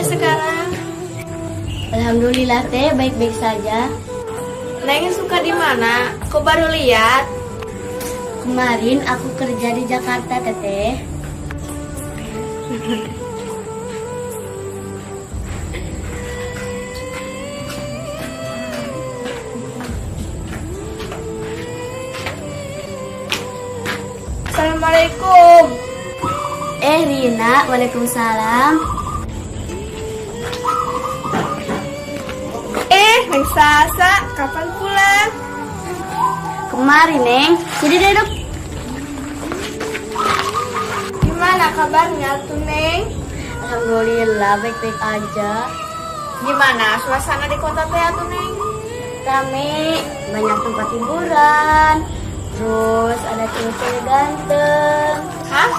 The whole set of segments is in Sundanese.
sekarang? Alhamdulillah teh, baik-baik saja. Neng suka di mana? Kok baru lihat? Kemarin aku kerja di Jakarta, Teteh. Assalamualaikum. Rina, waalaikumsalam. Neng Sasa, kapan pulang? Kemarin, Neng. Sini duduk. Gimana kabarnya tuh, Neng? Alhamdulillah, baik-baik aja. Gimana suasana di kota teh tuh, Neng? Rame, banyak tempat hiburan. Terus ada cewek-cewek ganteng. Hah?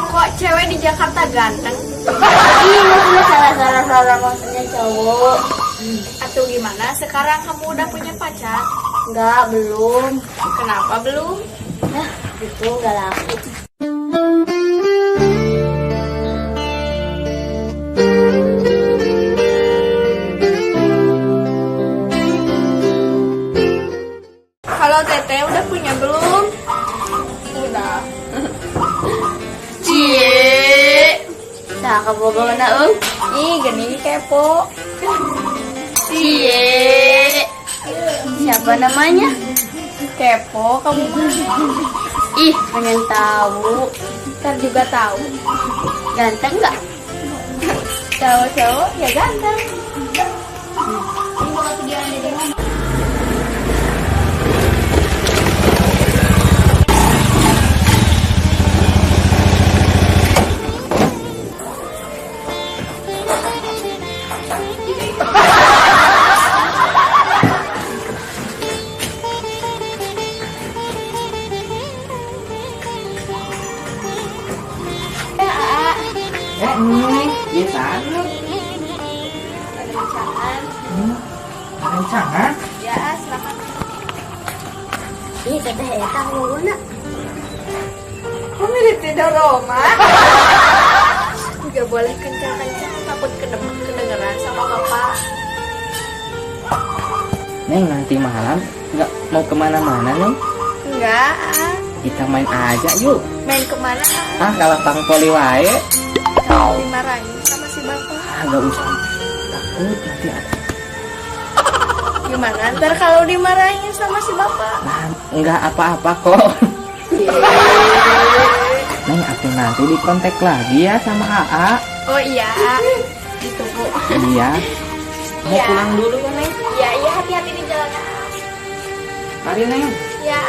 Kok cewek di Jakarta ganteng? Ih, maksudnya salah, maksudnya cowok. Atau gimana? Sekarang kamu udah punya pacar? Enggak, belum. Kenapa belum? Nah, itu enggak laku. Kalau Teteh udah punya belum? Udah. Cie. Nah, kabogohna euy. Ih, gini kepo. Cie. Siapa namanya? Kepo kamu mah. Ih, pengen tahu. Ntar juga tahu. Ganteng nggak? Cowok-cowok ya ganteng. Neng, iya Ada rencangan. Rencangan? Ya, silakan. Ih, Teteh eta ngomongna. Kok mirip Ridho Rhoma? Nggak boleh kencang-kencang, takut kedengeran sama bapak. Neng, nanti malam nggak mau kemana-mana, Neng? Enggak. Kita main aja yuk. Main kemana? Ah, kalau lapang poli wae. Kalau dimarahin sama si bapak. Ah, nggak usah. Takut nanti ada. Gimana ntar kalau dimarahin sama si bapak? Nah, nggak apa-apa kok. Neng, aku nanti dikontak lagi ya sama AA. Oh iya, ditunggu. Iya. Mau Iya. pulang dulu ya, Neng? Iya, iya, hati-hati di jalan. Mari, Neng. Iya.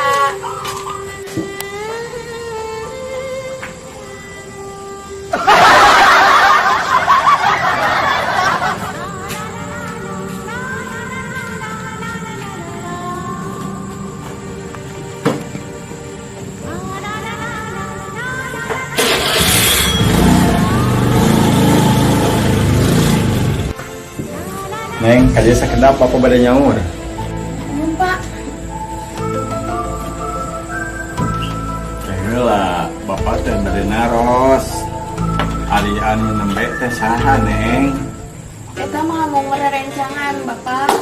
Neng, kajian sakedap apa pada nyaur? Belum, Pak. Heula, bapak teh bade naros. Ari anu nembe teh saha, Neng? Eta mah mau mererencangan, Bapak.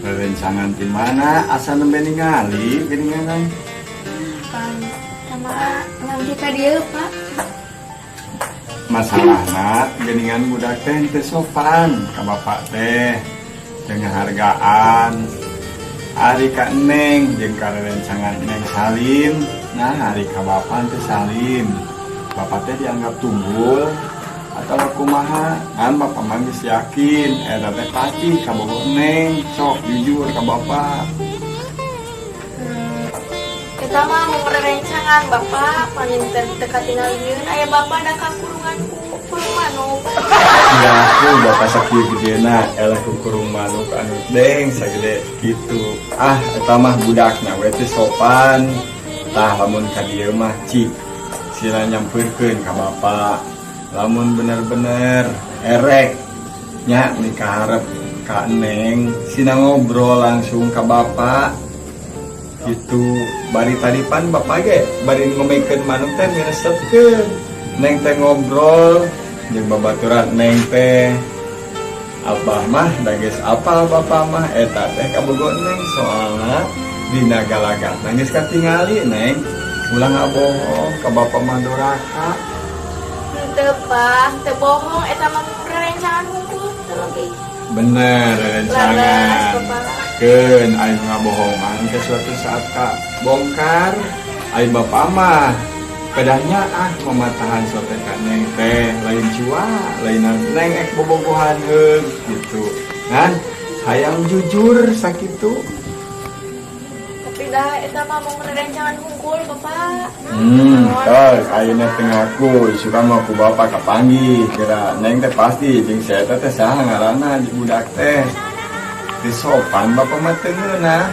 Rerencangan di mana? Asa nembe ningali geuningan. Pan sama nanti ka dieu, Pak. Masalahna geuningan budak teh teu sopan ka bapak teh. Jeung hargaan. Ari ka Neng jeung ka rerencangan Neng Salim. Nah, ari ka bapak teh Salim. Bapak teh dianggap tumbul atau kumaha? Kan bapak mah geus yakin eta teh pasti kabogoh Neng. Sok jujur ka bapak. Eta mah mau merencangan bapak, paling teu katingalieun aya bapak da kakurungan ku kurung manuk. Ya aku bapak sakieu gedena eleh ku kurung manuk anu deng sagede kitu. Ah, eta mah budakna we teh sopan. Tah lamun ka dieu mah cik sila nyampeurkeun ka bapak. Lamun bener-bener erek nya mikaharep ka Neng, sina ngobrol langsung ka bapak. Gitu bari tadi pan bapak ge bari ngomekeun manuk teh miresepkeun. Neng teh ngobrol Jeung babaturan Neng teh. Abah mah da geus apal bapak mah eta teh kabogoh Neng soalna dina galagatna geus katingali Neng. Ulah ngabohong ka bapak mah doraka. Henteu Pak, teu bohong eta mah rerencangan hungkul teu leuwih. Bener rerencangan. Keun aing ngabohong mah ke suatu saat ka bongkar aing bapak mah pedahnya ah mematahan sote ka Neng teh lain cua lain Neng ek bobogohan heug gitu kan hayang jujur sakitu. Tapi dah eta mah mau rerencangan hungkul bapak. Terus ayeuna teh ngaku isukan mah ku bapak kapanggih kira Neng teh pasti jeung si eta teh saha ngaranna di budak teh. Teu sopan bapak mah teu ngeunah.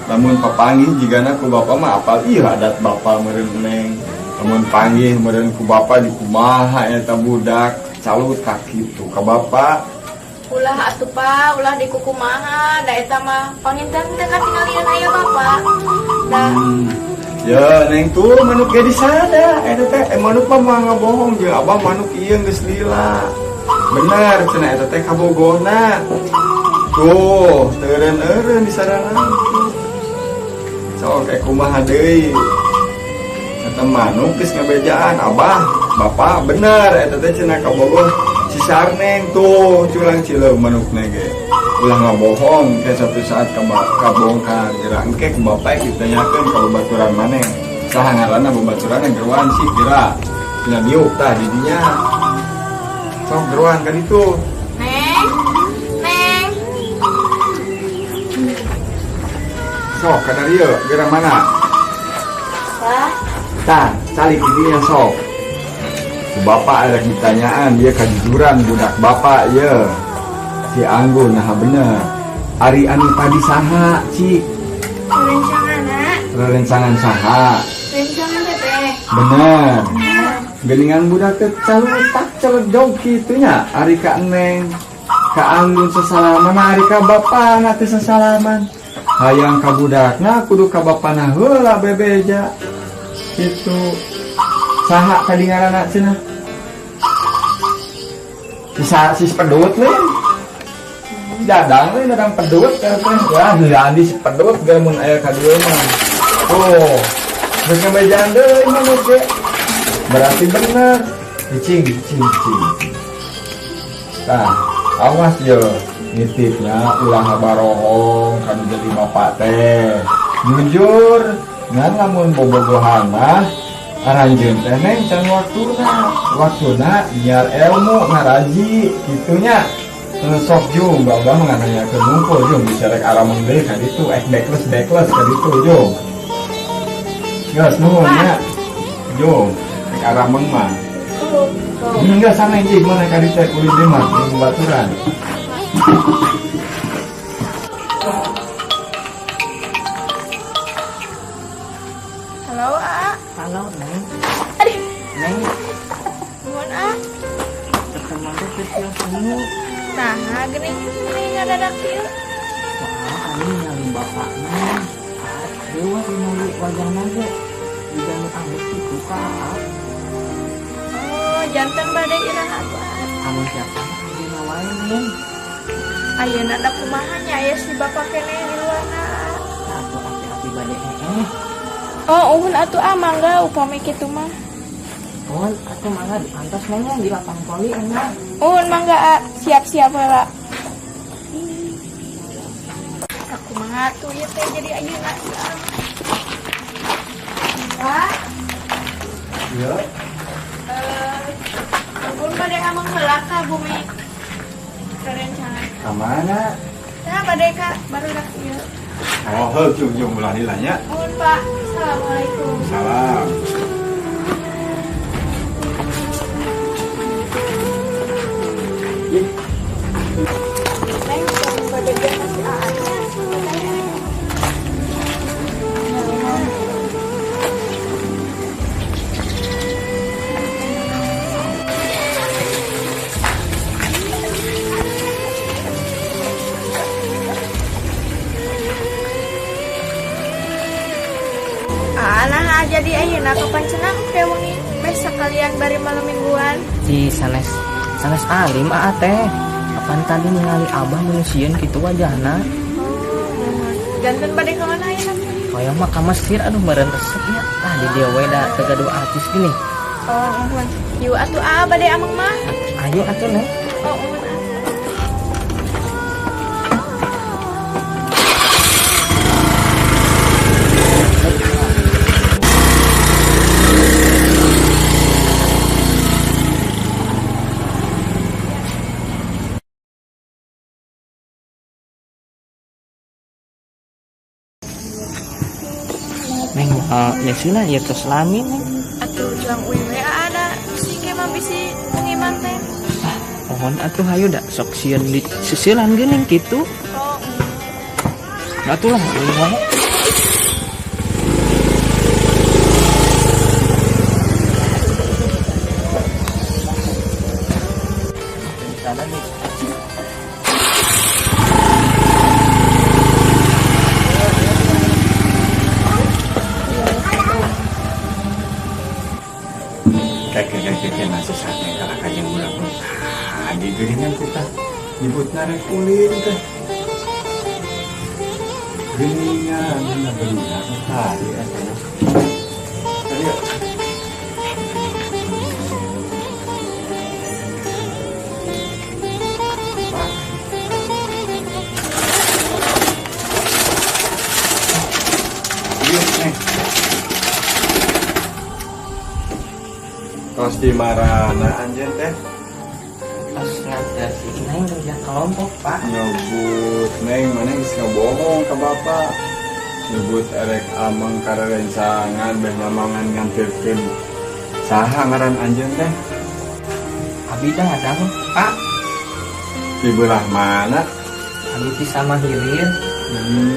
Lamun papanggih jigana ku bapak mah apal ieu adat bapak meureun Neng. Lamun panggih meureun ku bapak di kumaha eta budak calutak kitu ka bapak. Ulah atuh Pak, ulah dikukumaha, da eta mah panginten teu katinggalian aya bapak. Da. Ya Neng tuh manuk ge disada eta teh manuk mah moal ngabohong jeung abah manuk ieu geus lila. Bener cenah eta teh kabogohna. Tuh, teu eureun-eureun disarana. Sok kumaha deui. Eta manuk geus ngabejaan abah, bapak bener eta teh cenah kabogoh si Sarneng tuh culang cileung manukna ge. Ulah ngabohong ke suatu saat kabongkar geura engke ku bapak ditanyakeun ka babaturan maneh. Saha ngaranna babaturan geruan sih geura. Cenah diuk tah di dinya. Sok geruan ka ditu. Neng. Neng. Sok ka dieu geura mana? Wah. Tah, calik di dinya sok. Ku bapak ada ditanyaan dia kajujuran budak bapak ye. Si Anggun nah bener. Ari anu tadi saha cik? Rerencangan. Rerencangan saha? Rerencangan teteh. Bener. Geningan budak teh calutak celedog kitu nya. Ari ka Neng, ka Anggun sesalaman, ari ka bapana teh sesalaman. Hayang ka budakna kudu ka bapana heula bebeja. Kitu. Saha tadi ngaranna cenah? Si pedut lain. Dadang lain, dadang pedut teh. Ya, Andi si pedut ge mun aya ka dieu mah. Tuh. Geus ngabejaan deui manuk ge. Berarti bener. Cicing, cicing, cicing. Tah, awas ye nitipnya ulah ngabarohong kanu jadi bapak teh. Jujur, ngan lamun bobogohan mah aranjeun teh Neng can waktuna. Waktuna nyiar ilmu ngaraji kitunya. Sok jung babah ngananyakeun ngumpul jung bisa rek arameng deui ka ditu ek backless ka ditu jung. Geus nuhun nya. Jung rek arameng mah. Enggak sana hiji mana ka ditu ulin deui mah jeung baturan. Halo, A. Halo, Neng. Aduh. Neng. Nuhun, A. Ketemu teh kecil sini. Nah, geuning ngadadak kieu. Wah, ini nyali bapakna. Dewa ningali wajahna ge. Jiga nu ambek kitu ka A. Oh, janten bade iraha atuh, A. Amun siapa ayeuna wae, Neng. Ayeuna da kumaha nya aya si bapak keneh di luarna, A. Nah, atuh api-api bade heeh. Oh, uhun atuh ah mangga upami kitu mah. Uhun atuh mangga diantos Neng di lapang poli enak. Uhun mangga ah, siap-siap heula. Kumaha tuh ieu teh jadi ayeuna si ah. Pak. Iya. Ampun bade ameng heula ka bumi rerencangan. Ka mana? Nah, bade ka barudak ieu. Oh, heuh jung jung ulah lila nya. Nuhun, Pak. Assalamualaikum. Salam. Neng, bade ge ka si Aa nya. Nah, jadi ayeuna kapan cenah ke wengi beh sakalian bari malam mingguan. Si sanes Sanes alim aa teh. Kapan tadi ningali abah mun sieun kitu wajahna. Oh, muhun. Janten bade ka mana ayeuna? Hoyong mah ka Mesir aduh meureun resep nya. Ah di dieu we da teu gaduh artis gini. Oh, muhun. Yuk atuh aa bade ameng mah. Ayo atuh Neng. Oh, muhun. Neng moal nyeusina ieu tos lami Neng. Atuh juang uing we aa da bisi ke mah bisi pengiman teh. Ah, mohon atuh hayu da sok sieun di sisilan geuning kitu. Oh, Nah, atuh lah uing wae. Sana nih. Keke nasi sate kalah kajeng budak nu tadi geuningan kita nyebutna rek ulin teh. Geuningan na budak nu tadi eta mah. Tadi ya. Pak. Iya, Neng. Tos di marana anjeun teh? Tos nganter si Neng kerja kelompok, Pak. Nyebut Neng mana geus ngabohong ka bapak. Nyebut erek ameng karerencangan beh namangan nganterkeun. Saha ngaran anjeun teh? Abi Dadang, Pak. Di belah mana? Abi ti sama hilir.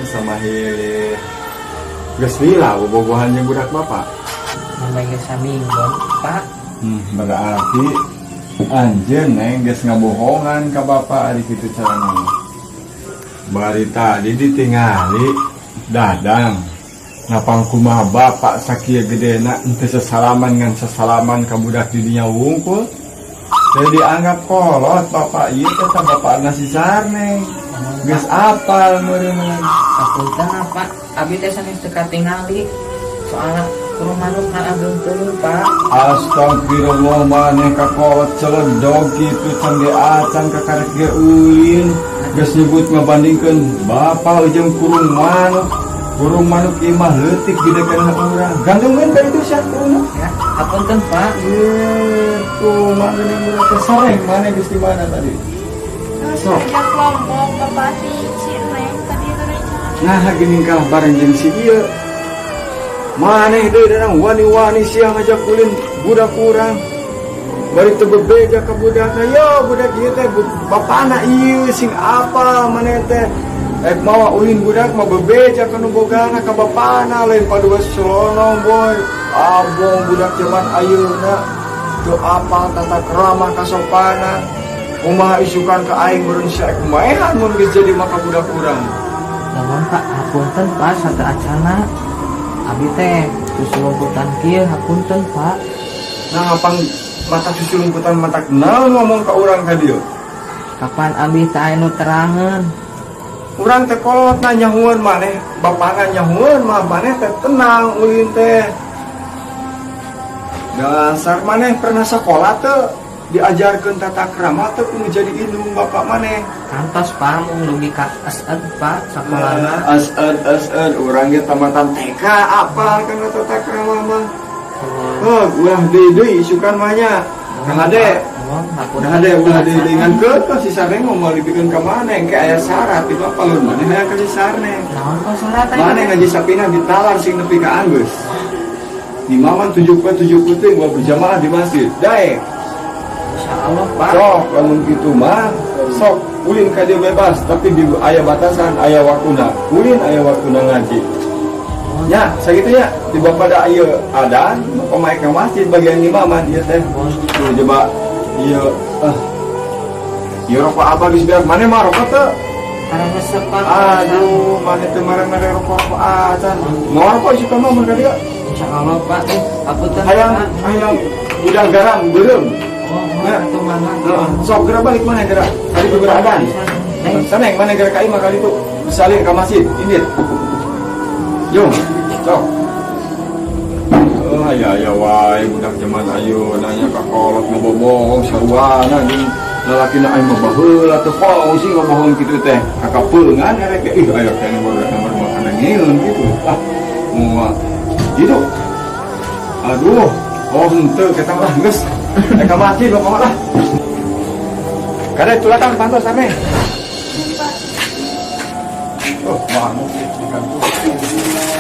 Sama hilir. Geus lila bobogohan jeung budak bapak. Nembe geus saminggon, Pak. Berarti anjeun Neng geus ngabohongan ka bapak ari kitu carana. Bari tadi ditingali Dadang. Napang kumaha bapak sakieu gedena henteu sesalaman ngan sesalaman ka budak di dinya wungkul. Teu dianggap kolot bapak ieu teh ta bapakna si Sarneng. Geus apal meureunna. Hapunten Pak, abi teh sanes teu katingali. Soalna kurung manuk kan ageng teuing, Pak. Astagfirullah maneh ka kolot celedog kitu can ge acan kakarek ge ulin. Geus nyebut ngabandingkeun bapak jeung kurung manuk. Kurung manuk ieu mah leutik gede kana urang. Gandungan ka ditu sia kurungna. Ya, hapunten Pak. Ieu kumaha geuning urang teh sareng maneh geus di mana tadi? Terus kerja kelompok bapak si Neng tadi rencana. Nah, geuning kalah bareng jeung si ieu. Maneh deui dadang wani-wani sia ngajak ulin budak urang. Bari teu bebeja ka budakna, yo budak ieu teh bapana ieu sing apal maneh teh. Rek mawa ulin budak mah bebeja ka nu bogana ka bapana lain padua selonong boy. Abong budak zaman ayeuna teu apal tata krama kasopanan. Kumaha isukan ka aing meureun sia rek maehan mun geus jadi maka budak urang. Lamun Pak, hapunten Pak satu acana. Abi teh susu lumputan kieu hapunten Pak. Nah, apang mata susu lumputan mata kenal ngomong ka urang ka dieu. Kapan abi teh aya nu terangeun? Urang teh kolot nyahueun maneh, bapana nyahueun mah maneh teh tenang ulin teh. Dasar maneh pernah sekolah teu diajarkeun tata krama teu kudu jadi indung bapak maneh. Kantos Pak mung dugi ka SN Pak sakolana. SN SN urang ge tamatan TK apal kana tata krama mah. Heuh, ulah deui deui isukan mah nya. Kahade. Nah, ada ulah deui deui ngan keukeuh si Sarneng mah moal dibikeun ka maneh engke aya syarat di bapak lur maneh hayang ka si Sarneng. Naon kok syarat aya? Maneh ngaji sapina ditalar sing nepi ka anggeus. Imaman 7 poe 7 peuting moal berjamaah di masjid. Daek. Insyaallah Pak. Sok lamun kitu mah sok ulin ka dieu bebas tapi di aya batasan aya waktuna. Ulin aya waktuna ngaji. Ya, sakitu nya di bapak da ieu adan bapak mah ka masjid bagian imaman ieu teh. Tuh coba ieu ah. Ieu rokok apa geus beak maneh mah rokok teu? Karena resep Pak. Aduh, maneh teu marang-marang rokok acan. Mau rokok isukan mah mun ka dieu? Insyaallah Pak. Hapunten. Hayang hayang udang garam beureum. Oh, Ya. atuh mangga. Heeh, sok geura balik mana geura. Kali itu geura adan. Sana yang mana geura ka imah kali itu. Misalnya ke masjid, ini. Yo, sok. Oh, aya aya wae budak zaman ayeuna nya, kakolot ngabobohong saruana jeung lalakina. Aing mah baheula teu kongsi ngabohong kitu teh, kakapeungan erek ge. Ih, aya keneh barudak nomor makanan ngieun kitu. Ah, moal gitu. Aduh, oh henteu kita mah, geus rek ka masjid pokokna lah. Kade tulakan pantos ame. Oh, manuk di kantor.